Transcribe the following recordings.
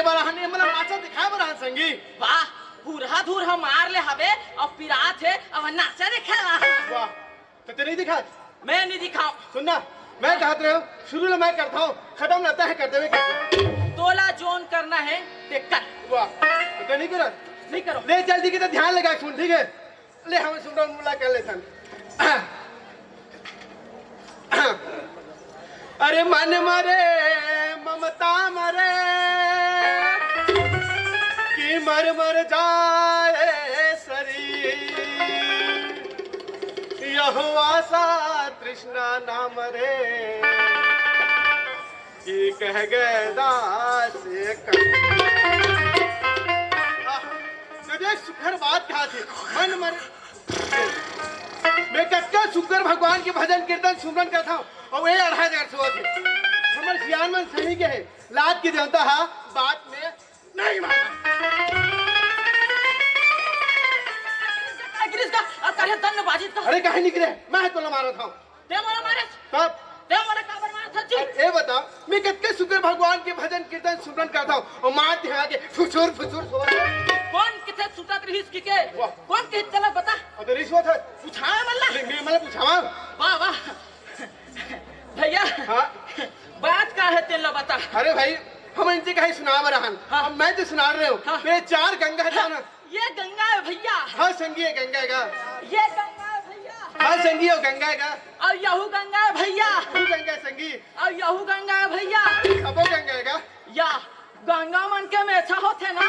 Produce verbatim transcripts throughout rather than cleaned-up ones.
पर हने मतलब नाचा दिखाए बर हन संगी। वाह, हुरहा धुरहा मार ले हवे अउ पिरात हे, अब नाचा देखे ला। वाह, तो ते नहीं दिखा? मैं नहीं दिखाऊं। सुन ना, मैं कहत रहे हूँ, शुरू ले मैं करता हूँ, खत्म रहता है कर देवे के। तोला जोन करना है, ते कर। वाह, तो ते नहीं करा? नहीं करो। ले चल, ठीक है, तो ध्यान लगा सुन, ठीक है? ले, हम सुन रहा हूँ, मुला कर लेथन। अरे मन मरे ममता मरे, कि मर मर जाए शरीर, यह आशा तृष्णा ना मरे, कि कह गए दास एक। आह, तो देख, सुघर बात कहा थी, मन मरे। मैं कतका सुघर भगवान के भजन कीर्तन सुमरन करत हंव, अउ ये अढ़ा हजार सोवत हे। हमर सियान मन सही के हे, लात के जनता हा, बात में नहीं माना। गिरीश का, अब करे तन बाजी का। अरे काहे निकले? मैं तोला मारत हंव। ते मोला मारे। तब? ते मोला काबर मारत हस जी? अरे, ए बता, मैं कतके सुघर भगवान के भजन कीर्तन सुमरन करत हंव, अउ मार तिहा के फुसुर फुसुर सोवत हंव। कोन किथे सुतत रहिस कि के? वाह। कोन किथे चला बता? अबे रिश्वत है। पूछा मला। ले, मैं मला पूछावा। वाह, वाह। भैया। हाँ। बात का है तेला बता। अरे भाई, हम इनसे कहीं सुना रहा हन। हाँ। अब मैं तो सुना रहे हूँ। हाँ। मेरे चार गंगा है हाँ। ना। ये गंगा है भैया। हाँ संगी, ये गंगा है का? ये गंगा है भैया। हाँ संगी, ये गंगा है का? अउ यहू गंगा है भैया। यहू गंगा है संगी। अउ यहू गंगा है भैया। सबो गंगा है का? या गंगा मन के मेछा होथे ना।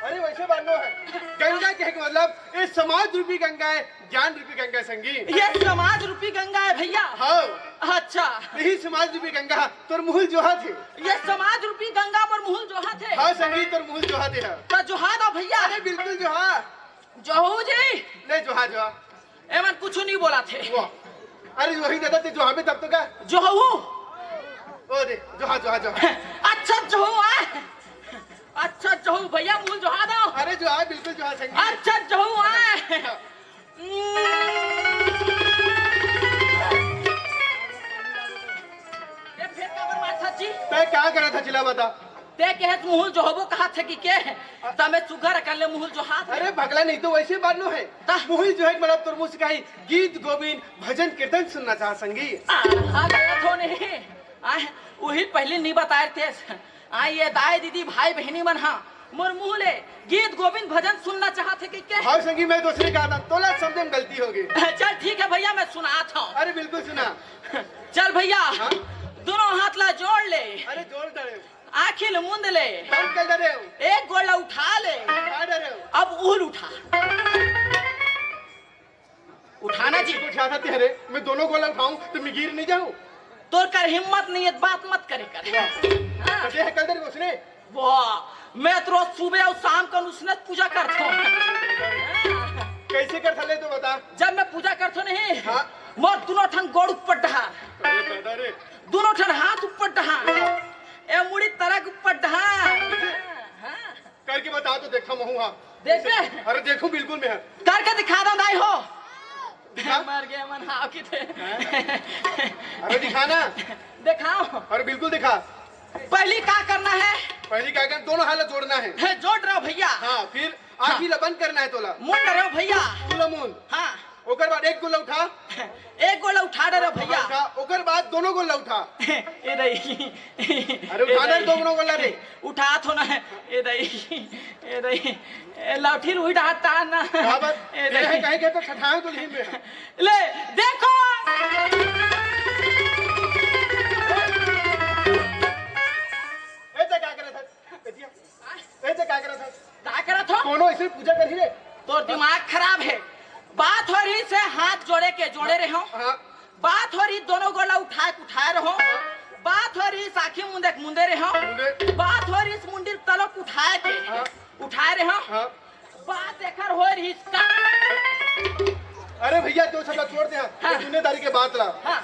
अरे वैसे बात नो है, गंगा कहे के मतलब ये समाज रूपी गंगा है, ज्ञान रूपी गंगा संगी। ये समाज रूपी गंगा है भैया। हाँ। अच्छा। यही समाज रूपी गंगा तोर मुहुल जोहात हे। ये समाज रूपी गंगा मोर मुहुल जोहात हे। हाँ संगी, तोर मुहुल जोहात हे। त जोहा दव भैया। अरे बिल्कुल जोहा। जोहू जी। ले जोहा जोहा। एमन कुछु नहीं बोलथे। वाह। अरे वही दादा, ते जोहाबे तब तो का? जोहू। ओ दे, जोहा जोहा जोहा। अच्छा जोहू आय। अच्छा जोहू भैया, मुहुल जोहा दव। अरे जोहा, बिल्कुल जोहा संगी। अच्छा जोहू आय। ये फेर काबर मारथस जी? तैं का करत हस, चिल्ला बता। तैं कहे त मुहुल जोहबो कहत हे कि के? त मैं सुघर अकन ले मुहुल जोहात हंव। अरे भगला नहीं तो वैसे बात नो है। ता? मुहुल जोहे के मतलब तोर मुँह से कहीं गीत गोविंद भजन कीर्तन सुनना चाह संगी। आ, आ गया तो नहीं। आय, उही पहली नहीं बताए थे। आ, ये दाई दीदी भाई बहिनी मन हा मोर मुँह ले गीत गोविंद भजन सुनना चाहत हे कि के? हाँ संगी, मैं दूसरे का था, तोला समझे में गलती होगी। चल ठीक है भैया, मैं सुनात हंव। अरे बिल्कुल सुना। चल भैया, हाँ? दोनों हाथ ला जोड़ ले। अरे जोड़ डरे। आँखी ल मूंद ले। बंद कर डरे। एक गोड़ ला उठा ले। उठा डरे। अब उहू ल उठा। उठाना जी। उठा सकते हैं रे, मैं दोनों गोड़ ला उठाऊं तो मैं गिर नहीं जाऊं? तोर कर हिम्मत नहीं है, बात मत करे कर। वाह। हाँ। कटे है कल तेरे को उसने? वाह, मैं तो रोज सुबह अउ शाम का उसने पूजा करथंव। कैसे करथस ले तो बता। जब मैं पूजा करथंव नहीं, हाँ। मोर दोनों ठन गोड़ ऊपर डहा, अरे दादा रे। दोनों ठन हाथ ऊपर डहा, ए मुड़ी तरक ऊपर डहा। हाँ। करके बता तो देखा महू हा। देख बे। अरे देखो बिल्कुल मैं। करके दिखा दो दाई हो। दिखा। मर गए मन हाव किथे। अरे दिखा ना। दिखाओ। अरे बिल्कुल दिखा। पहली का करना है? पहली का करना, दोनों हाथ जोड़ना है। है, जोड़ रहा भैया। हाँ, फिर आँखी ला बंद करना है तोला। मूंद रहे हो भैया। तोला मूंद। हाँ। ओकर बाद एक गोड़ ला उठा। एक गोड़ ला उठा डरे भैया। उठा, ओकर बाद दोनों गोड़ ला उठा। ए दई। अरे उठा ए ना दई। दोनों गोड़ ला रे। उठात हंव ना। ए दई। ए दई। ए लौठी रुई डाटा ना। का बात? ए ए दई। है, कहीं के तो ठठाए तो नहीं में। ले, देखो। ए, ते का करत हस? ए, ते का करत हस? का करत हंव? कोनो ऐसे पूजा करही रे? तोर दिमाग खराब हे। बात हो रहिस हे हाथ जोड़े के, जोड़े रहे हंव। हाँ। बात हो रहिस दोनों गोड़ ला उठाए के, उठाए रहे हंव। बात हो रहिस आँखी मूंदे के, मूंदे रहे हंव। मूंदे। बात हो रहिस मुंडी तलक उठाए के, हाँ। उठाए रहे हंव। हाँ। बात एकर हो रहिस का? अरे भैया, तैं सब ला छोड़ दे, हाँ। हाँ। ये दुनियादारी के बात ला। हाँ।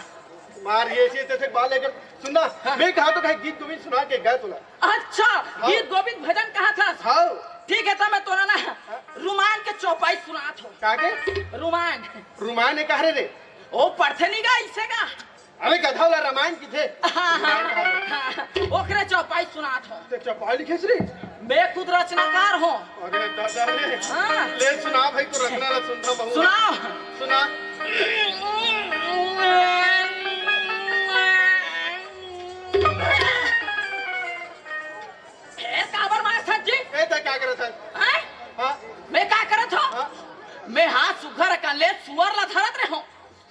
मार ये से तैसे बाल लेकर सुन ना। हाँ। मैं कहा तो कहीं गीत गोविंद सुना के गा तोला। अच्छा, हाँ। गीत गोविंद भजन कहत हस? हाँ। ठीक है, त मैं तोला ना हाँ। रुमान के चौपाई सुनात हंव। का के? रुमान। रुमान हे कहा रे? ओ पढ़थे नहीं गा, इसे गा। अबे गधा वाला रामायण किथे? ओकरे चौपाई सुनात हो। ते चौपाई लिखे श्री? मैं खुद रचनाकार हो। अरे दादा रे। हाँ। ले सुना भाई, तू रचना ला सुनता बहुत। सुनाओ। सुना। फेर काबर मारथस जी? ए, तैं का करत हस? हैं? हाँ? मैं का करत हो? हाँ? मैं हाथ सुघर कर ले सुअर ला धरत रहे हो।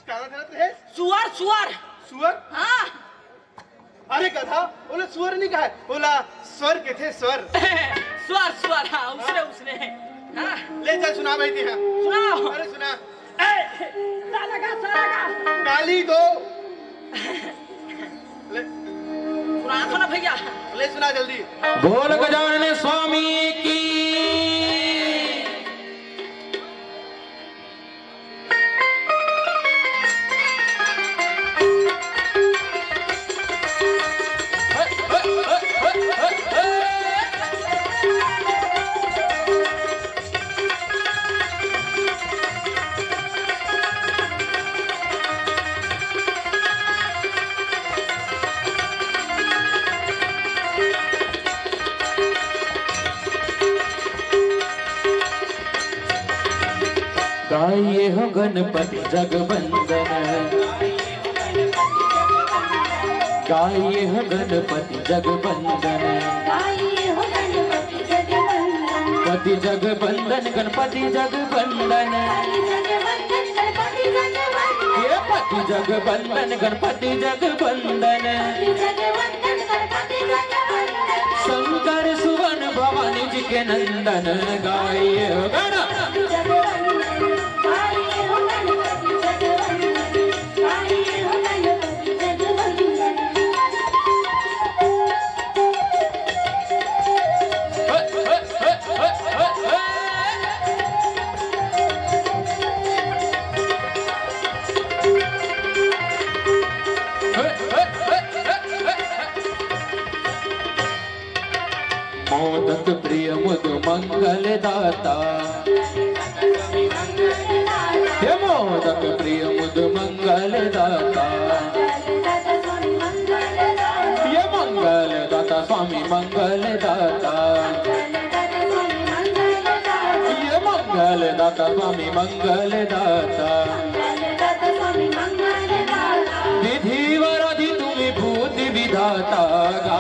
का धरत रहे? सुअर, सुअर। सुअर? हाँ। अरे गधा, ओला सुअर नहीं कहे, ओला स्वर कथे, स्वर। स्वर, स्वर, हाँ, उसने, हाँ? उसने। हाँ। ले चल सुना भाई तेहा। सुनाओ। अरे सुना। ए, साला का, साला का। काली दो। ले। सुना दो ना भैया। ले सुना जल्दी। बोल गजानन स्वामी की। गाइए हो गणपति जगबंदन, गाइए हो गणपति जगबंदन, पति जगबंदन, गणपति जगबंदन, ये पति जगबंदन, गणपति जगबंदन। शंकर सुवन भवानी जी के नंदन गाइए हो गण। मोदक प्रिय मुद मंगल दाता, हे मोदक प्रिय मुद मंगल दाता, ये मंगल दाता स्वामी मंगल दाता, ये मंगल दाता स्वामी मंगल दाता। विधि वराधि तुम विभूति विधाता गा।